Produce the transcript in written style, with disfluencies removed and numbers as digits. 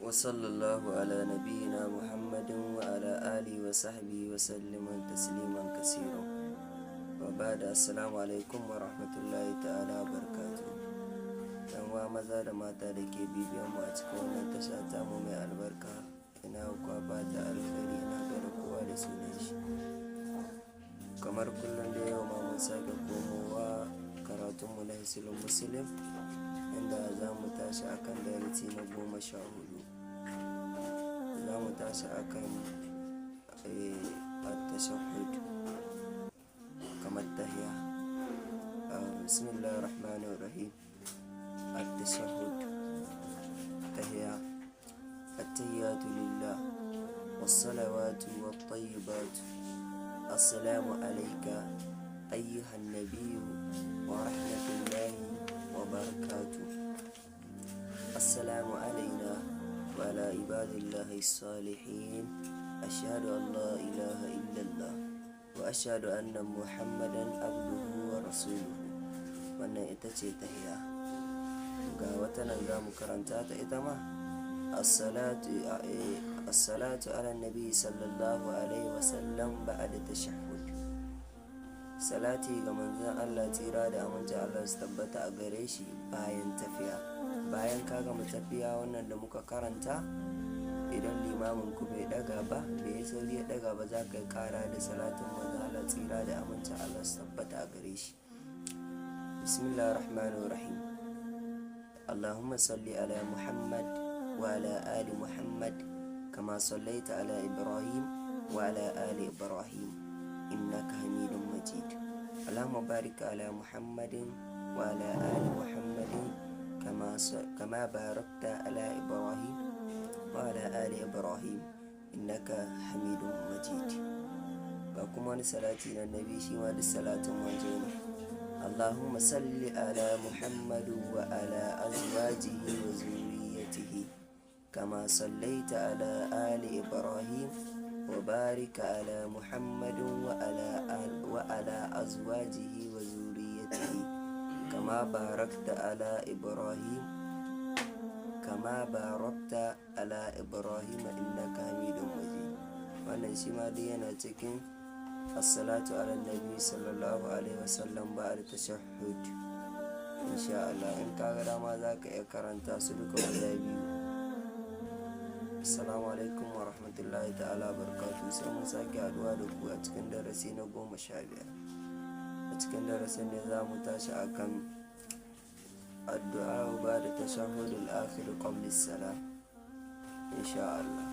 وصلى الله على نبينا محمد وعلى آله وصحبه وسلم تسليما كثيرا، وبعد، السلام عليكم ورحمة الله تعالى وبركاته. 'Yan uwa maza da mata da ke bibiyan mu a cikin wannan tasha ta mu mai albarka, ina kwa fata alkhairi, ina gaida kowa da sunan shi. Kamar kullum da yau ma mun sake komowa karatunmu na Hisnul Muslim, inda za mu tashi akan darasi na 14. Za mu tashi akan at-tashahhud, kamar tahiya. بسم الله الرحمن الرحيم. التشهد، tahiya. التحيات لله والصلوات والطيبات، السلام عليك أيها النبي ورحمة الله وبركاته، السلام علينا وعلى عباد الله الصالحين، أشهد أن لا إله إلا الله وأشهد أن محمدا عبده ورسوله. Wannan ita ce tahiya. Ga wata nan za mu karanta ta ita ma: الصلاة على النبي صلى الله عليه وسلم بعد التشهد. Salati ga manzon Allah, tsira da aminci Allah su tabbata a gare shi, bayan tahiya. Bayan ka gama tahiya wannan da muka karanta, idan limamin ku bai daga ba, bai yi sauri ya daga ba, za ka yi kara da salatin manzon Allah, tsira da aminci Allah su tabbata a gare shi. بسم الله الرحمن الرحيم. اللهم صل على محمد وعلى آل محمد كما صليت على إبراهيم وعلى آل إبراهيم إنك حميد مجيد. اللهم بارك على محمد وعلى آل محمد كما باركت على إبراهيم وعلى آل إبراهيم إنك حميد مجيد. Ga kuma wani salati na nabi, shi ma duk salatin manzo ne. اللهم صل على محمد وعلى أزواجه وذريته كما صليت على آل إبراهيم، وبارك على محمد وعلى أزواجه وذريته كما باركت على إبراهيم إنك حميد مجيد. Wannan shi ma dai yana cikin الصلاة على النبي صلى الله عليه وسلم بعد التشهد. Insha Allah, in ka ga dama za ka iya karanta su duka guda biyu. Assalamu alaikum wa rahmatullahi ta'ala barakatuh. Sai mun sake haduwa da ku a cikin darasi na 15. A cikin darasin ne za mu tashi akan الدعاء بعد التشهد الأخير قبل السلام, insha Allah.